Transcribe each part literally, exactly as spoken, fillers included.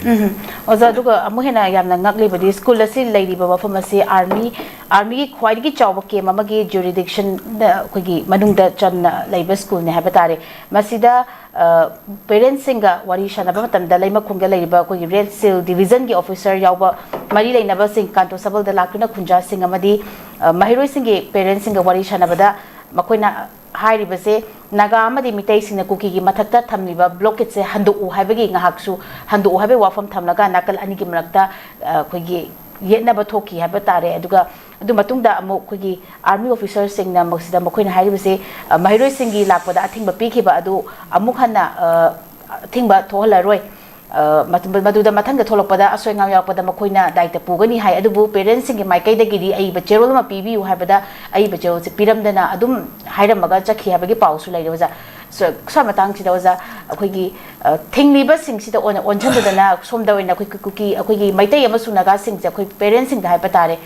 ꯎꯝ꯫ ꯑꯣꯖꯥ, ꯑꯗꯨꯒ ꯑꯃꯨꯛ ꯍꯦꯟꯅ ꯌꯥꯝꯅ ꯉꯛꯂꯤꯕꯗꯤ, ꯁ꯭ꯀꯨꯜ ꯑꯁꯤ ꯂꯩꯔꯤꯕ ꯃꯐꯝ ꯑꯁꯤ ꯑꯥꯔꯃꯤ, ꯑꯥꯔꯃꯤꯒꯤ ꯈ꯭ꯋꯥꯏꯗꯒꯤ ꯆꯥꯎꯕ ꯀꯦꯝ ꯑꯃꯒꯤ ꯖꯨꯔꯤꯗꯤꯛꯁꯟꯗ, ꯑꯩꯈꯣꯏꯒꯤ ꯃꯅꯨꯡꯗ ꯆꯟꯅ ꯂꯩꯕ ꯁ꯭ꯀꯨꯜꯅꯤ ꯍꯥꯏꯕ ꯇꯥꯔꯦ꯫ ꯃꯁꯤꯗ, ꯑ, ꯄꯦꯔꯦꯟꯁꯁꯤꯡꯒ ꯋꯥꯔꯤ ꯁꯥꯟꯅꯕ ꯃꯇꯝꯗ, ꯂꯩꯃꯈꯣꯡꯗ ꯂꯩꯔꯤꯕ ꯑꯩꯈꯣꯏꯒꯤ ꯔꯦꯗ ꯁꯤꯜ ꯗꯤꯕꯤꯖꯟꯒꯤ ꯑꯣꯐꯤꯁꯔ ꯌꯥꯎꯕ ꯃꯔꯤ ꯂꯩꯅꯕꯁꯤꯡ, ꯀꯥꯟꯇꯣ ꯁꯕꯜꯗ ꯂꯥꯛꯇꯨꯅ ꯈꯨꯟꯖꯥꯁꯤꯡ ꯑꯃꯗꯤ, ꯑ, ꯃꯍꯩꯔꯣꯏꯁꯤꯡꯒꯤ ꯄꯦꯔꯦꯟꯁꯁꯤꯡꯒ ꯋꯥꯔꯤ ꯁꯥꯟꯅꯕꯗ, ꯃꯈꯣꯏꯅ ꯍꯥꯏꯔꯤꯕꯁꯦ, ꯅꯥꯒꯥ ꯑꯃꯗꯤ ꯃꯤꯇꯩꯁꯤꯡꯅ ꯀꯨꯀꯤꯒꯤ ꯃꯊꯛꯇ ꯊꯝꯂꯤꯕ ꯕ꯭ꯂꯣꯀꯦꯠꯁꯦ ꯍꯟꯗꯣꯛꯎ ꯍꯥꯏꯕꯒꯤ, ꯉꯥꯏꯍꯥꯛꯁꯨ ꯍꯟꯗꯣꯛꯎ ꯍꯥꯏꯕꯒꯤ ꯋꯥꯐꯝ ꯊꯝꯂꯒ, ꯅꯥꯀꯜ ꯑꯅꯤꯒꯤ ꯃꯔꯛꯇ, ꯑ, ꯑꯩꯈꯣꯏꯒꯤ ꯌꯦꯠꯅꯕ ꯊꯣꯛꯈꯤ ꯍꯥꯏꯕ ꯇꯥꯔꯦ꯫ ꯑꯗꯨꯒ ꯑꯗꯨ ꯃꯇꯨꯡꯗ ꯑꯃꯨꯛ ꯑꯩꯈꯣꯏꯒꯤ ꯑꯥꯔꯃꯤ ꯑꯣꯐꯤꯁꯔꯁꯤꯡꯅ ꯃꯁꯤꯗ ꯃꯈꯣꯏꯅ ꯍꯥꯏꯔꯤꯕꯁꯦ, ꯑ, ꯃꯍꯩꯔꯣꯏꯁꯤꯡꯒꯤ ꯂꯥꯛꯄꯗ ꯑꯊꯤꯡꯕ ꯄꯤꯈꯤꯕ ꯑꯗꯨ ꯑꯃꯨꯛ ꯍꯟꯅ, ꯑ, ꯑꯊꯤꯡꯕ ꯊꯣꯛꯍꯜꯂꯔꯣꯏ꯫ ꯑ, ꯃꯇꯝ-, ꯃꯗꯨꯗ ꯃꯊꯪꯗ ꯊꯣꯛꯂꯛꯄꯗ ꯑꯁꯣꯏ ꯑꯉꯥꯝ ꯌꯥꯎꯔꯛꯄꯗ ꯃꯈꯣꯏꯅ ꯗꯥꯏꯇ ꯄꯨꯒꯅꯤ ꯍꯥꯏ꯫ ꯑꯗꯨꯕꯨ ꯄꯦꯔꯦꯟꯁꯁꯤꯡꯒꯤ ꯃꯥꯏꯀꯩꯗꯒꯤꯗꯤ ꯑꯏꯕ ꯆꯦꯔꯣꯜ ꯑꯃ ꯄꯤꯕꯤꯌꯨ ꯍꯥꯏꯕꯗ ꯑꯏꯕ ꯆꯦꯔꯣꯜꯁꯦ ꯄꯤꯔꯝꯗꯅ ꯑꯗꯨꯝ ꯍꯥꯏꯔꯝꯃꯒ ꯆꯠꯈꯤ ꯍꯥꯏꯕꯒꯤ ꯄꯥꯎꯁꯨ ꯂꯩꯔꯦ, ꯑꯣꯖꯥ꯫ ꯁ-, ꯁ꯭ꯋꯥꯏ ꯃꯇꯥꯡꯁꯤꯗ, ꯑꯣꯖꯥ, ꯑꯩꯈꯣꯏꯒꯤ, ꯑ, ꯊꯤꯡꯂꯤꯕꯁꯤꯡꯁꯤꯗ ꯑꯣꯟ-, ꯑꯣꯟꯁꯤꯟꯗꯗꯅ ꯁꯣꯝꯗ ꯑꯣꯏꯅ ꯑꯩꯈꯣꯏ ꯀꯨꯀꯤ, ꯑꯩꯈꯣꯏꯒꯤ ꯃꯩꯇꯩ ꯑꯃꯁꯨꯡ ꯅꯥꯒꯥꯁꯤꯡꯁꯦ, ꯑꯩꯈꯣꯏ ꯄꯦꯔꯦꯟꯁꯁꯤꯡꯗ ꯍꯥꯏꯕ ꯇꯥꯔꯦ,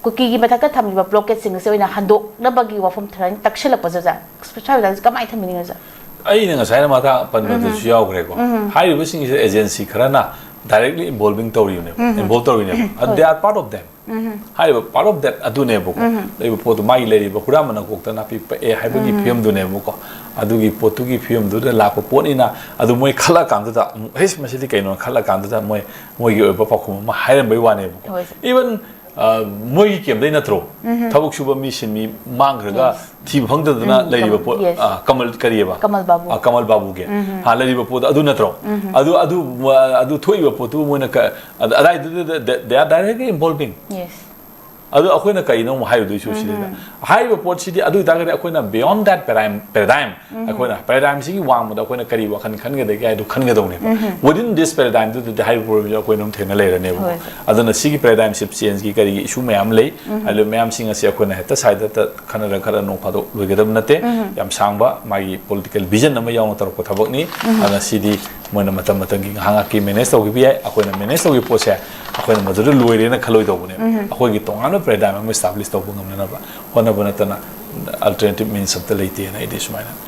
ꯀꯨꯀꯤꯒꯤ ꯃꯊꯛꯇ ꯊꯝꯂꯤꯕ ꯕ꯭ꯂꯣꯀꯦꯠꯁꯤꯡ ꯑꯁꯤ ꯑꯣꯏꯅ ꯍꯟꯗꯣꯛꯅꯕꯒꯤ ꯋꯥꯐꯝ ꯊꯧꯔꯥꯡ ꯇꯛꯁꯤꯜꯂꯛꯄꯁꯦ, ꯑꯣꯖꯥ, ꯁ꯭ꯋꯥꯏ ꯃꯇꯥꯡꯁꯦ ꯀꯃꯥꯏꯅ ꯊꯝꯕꯤꯅꯤꯡꯉꯤ, ꯑꯣꯖꯥ? ꯑꯩꯅ ꯉꯁꯥꯏꯅ ꯃꯈꯥ ꯄꯟꯕꯗꯁꯨ ꯌꯥꯎꯈ꯭ꯔꯦꯀꯣ꯫ ꯍꯥꯏꯔꯤꯕꯁꯤꯡꯁꯤꯗ ꯑꯦꯖꯦꯟꯁꯤ ꯈꯔꯅ ꯗꯥꯏꯔꯦꯛꯂꯤ ꯏꯟꯚꯣꯜꯚꯤꯡ ꯇꯧꯔꯤꯕꯅꯦꯕ, ꯏꯟꯚꯣꯜꯚ ꯇꯧꯔꯤꯅꯦꯕ꯫ ꯑꯗꯨ they are part of them꯫ ꯍꯥꯏꯔꯤꯕ part of that ꯑꯗꯨꯅꯦꯕꯀꯣ꯫ ꯂꯩꯕ ꯄꯣꯠꯇꯨ, ꯃꯥꯒꯤ ꯂꯩꯔꯤꯕ ꯍꯨꯔꯥꯟꯕ ꯅꯀꯣꯛꯇ ꯅꯥꯄꯤ ꯄꯛꯑꯦ ꯍꯥꯏꯕꯒꯤ ꯐꯤꯕꯝꯗꯨꯅꯦꯕꯀꯣ꯫ ꯑꯗꯨꯒꯤ ꯄꯣꯠꯇꯨꯒꯤ ꯐꯤꯕꯝꯗꯨꯗ ꯂꯥꯛꯄ ꯄꯣꯠꯅꯤꯅ, ꯑꯗꯨ ꯃꯣꯏ ꯈꯜꯂꯛꯑꯀꯥꯟꯗꯨꯗ ꯑꯃꯨꯛ, "ꯍꯩꯁ, ꯃꯁꯤꯗꯤ ꯀꯩꯅꯣ?" ꯈꯜꯂꯀꯥꯟꯗꯨꯗ ꯃꯣꯏ, ꯃꯣꯏꯒꯤ ꯑꯣꯏꯕ ꯄꯥꯎꯈꯨꯝ ꯑꯃ ꯍꯥꯏꯔꯝꯕꯩ ꯋꯥꯅꯦꯕꯀꯣ꯫ ꯍꯣꯏ, ꯁꯦ꯫ Even, ꯑ, ꯃꯣꯏꯒꯤ ꯀꯦꯝꯗꯩ ꯅꯠꯇ꯭ꯔꯣ? ꯊꯕꯛ ꯁꯨꯕ ꯃꯤ, ꯁꯤꯟꯃꯤ ꯃꯥꯡꯈ꯭ꯔꯒ, yes, ꯊꯤꯕ ꯐꯪꯗꯗꯅ, ꯎꯝ, ꯂꯩꯔꯤꯕ ꯀꯃꯜ, ꯄꯣꯠ, yes, ꯑ, ꯀꯃꯜ ꯀꯔꯤꯑꯕ? ꯀꯃꯜ ꯕꯥꯕꯨ꯫ ꯑ, ꯀꯃꯜ ꯕꯥꯕꯨꯒꯤ꯫ ꯍꯥ, ꯂꯩꯔꯤꯕ ꯄꯣꯠꯇꯣ ꯑꯗꯨ ꯅꯠꯇ꯭ꯔꯣ? ꯑꯗꯨ, ꯑꯗꯨ, ꯑ, ꯑꯗꯨ ꯊꯣꯛꯏꯕ ꯄꯣꯠꯇꯨ ꯃꯣꯏꯅ ꯀ-, ꯑꯗ-, ꯑꯗꯥꯏꯗꯨꯗ they, they are directly involving꯫ Yes꯫ ꯑꯗꯨ ꯑꯩꯈꯣꯏꯅ ꯀꯔꯤꯅꯣ ꯑꯃꯨꯛ ꯍꯥꯏꯔꯨꯗꯣꯏꯁꯨ ꯁꯤꯗꯩꯗ? ꯍꯥꯏꯔꯤꯕ ꯄꯣꯠꯁꯤꯗꯤ, ꯑꯗꯨ ꯑꯣꯏꯇꯥꯔꯒꯗꯤ ꯑꯩꯈꯣꯏꯅ beyond that paradigm, paradigm, ꯑꯩꯈꯣꯏꯅ paradigm ꯁꯤꯒꯤ ꯋꯥꯡꯃꯗ ꯑꯩꯈꯣꯏꯅ ꯀꯔꯤ ꯋꯥꯈꯜ ꯈꯟꯒꯗꯒꯦ ꯍꯥꯏꯗꯨ ꯈꯟꯒꯗꯧꯅꯦꯕ꯫ Within this paradigm ꯗꯨꯗꯗꯤ ꯍꯥꯏꯔꯤꯕ problem ꯁꯦ ꯑꯩꯈꯣꯏꯅ ꯑꯗꯨꯝ ꯊꯦꯡꯅ ꯂꯩꯔꯅꯦꯕ꯫ ꯍꯣꯏ꯫ ꯑꯗꯨꯅ ꯁꯤꯒꯤ paradigm shift change ꯒꯤ ꯀꯔꯤꯒꯤ issue ꯃꯌꯥꯝ ꯂꯩ꯫ ꯑꯗꯨ ꯃꯌꯥꯝꯁꯤꯡ ꯑꯁꯤ ꯑꯩꯈꯣꯏꯅ ꯍꯦꯛꯇ ꯁꯥꯏꯗ ꯈꯟꯅꯔ ꯈꯔ ꯅꯣꯡ ꯐꯥꯗꯣꯛ ꯂꯣꯏꯒꯗꯕ ꯅꯠꯇꯦ꯫ ꯌꯥꯝ ꯁꯥꯡꯕ ꯃꯥꯒꯤ political vision ꯑꯃ ꯌꯥꯎꯅ ꯇꯧꯔꯛꯄ ꯊꯕꯛꯅꯤ꯫ ꯑꯗꯨꯅ ꯁꯤꯗꯤ ꯃꯣꯏꯅ ꯃꯇꯝ ꯃꯇꯝꯒꯤ ꯉꯥꯏꯍꯥꯛ ꯉꯥꯏꯍꯥꯛꯀꯤ manage ꯇꯧꯈꯤꯕ ꯌꯥꯏ꯫ ꯑꯩꯈꯣꯏꯅ manage ꯇꯧꯈꯤꯕ ꯄꯣꯠꯁꯦ ꯑꯩꯈꯣꯏꯅ ꯃꯗꯨꯗ ꯂꯣꯏꯔꯦꯅ ꯈꯜꯂꯣꯏꯗꯧꯕꯅꯦꯕ꯫ ꯑꯩꯈꯣꯏꯒꯤ ꯇꯣꯉꯥꯟꯕ paradigm ꯑꯃ establish ꯇꯧꯕ ꯉꯝꯅꯅꯕ ꯍꯣꯠꯅꯕ ꯅꯠꯇꯅ alternative means ꯑꯝꯇ ꯂꯩꯇꯦꯅ ꯑꯩꯗꯤ ꯁꯨꯃꯥꯏꯅ